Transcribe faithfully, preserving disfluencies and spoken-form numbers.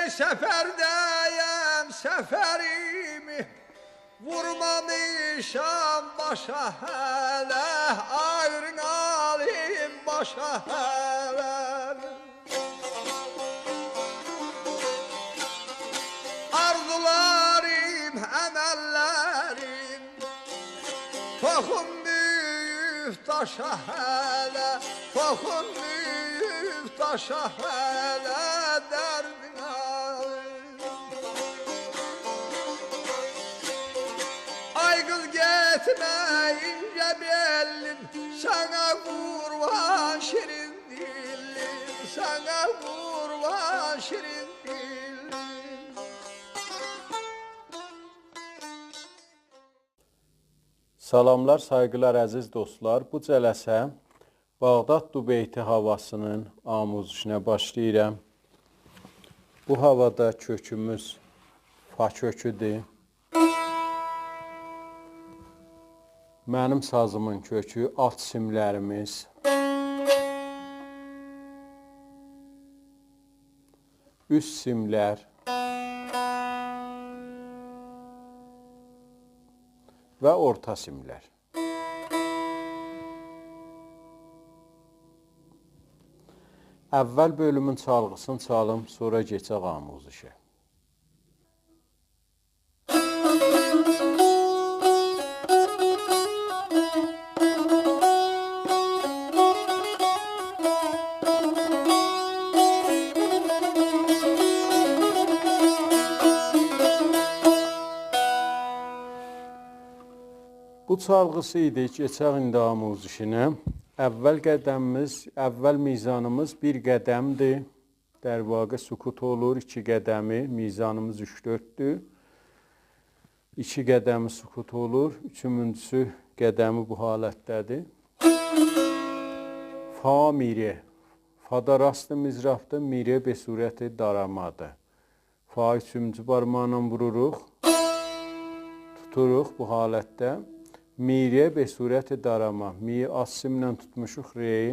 سفرده‌یم، سفریمی وورمامیشام باشا هله، آیرین آلیم باشا هله. آرزولاریم، امللریم توخونماییب داشا هله، توخونماییب داشا هله، دردین آلیم. آی قیز، گئتمه اینجه بئللیم، سنه قوربان شیرین دیللیم، سنه قوربان شیرین دیللیم. سلاملار، سایغیلار، عزیز دوستلار. بو جلسه باغداد دوبیتی هاواسینین آموزشینه باشلاییرام. بو هاوادا کؤکوموز فا کؤکودور. منیم سازیمین کؤکو، آلت سیملریمیز. اوست سیملر و اورتا سیملر. اول بؤلومون چالغیسینی چالیم، سونرا کئچک آموزشه. بو چالغیسی ایدی، کئچک ایندی آموزشینه. اول قدمیمیز، اول میزانیمیز بیر قدمدیر. در واقع سکوت اولور، ایکی قدمی، میزانیمیز اوچ دؤرددور. ایکی قدمی سکوت اولور، اوچونجوسو قدمی بو حالتده‌دیر. فا، می، ر. فا دا راست مضرابدیر، می، ر به صورت دارامادیر. فا اوچونجو بارماقلا ووروروق، توتوروق بو حالتده. می، ر به صورت داراما. می آلت سیمله توتموشوق، ر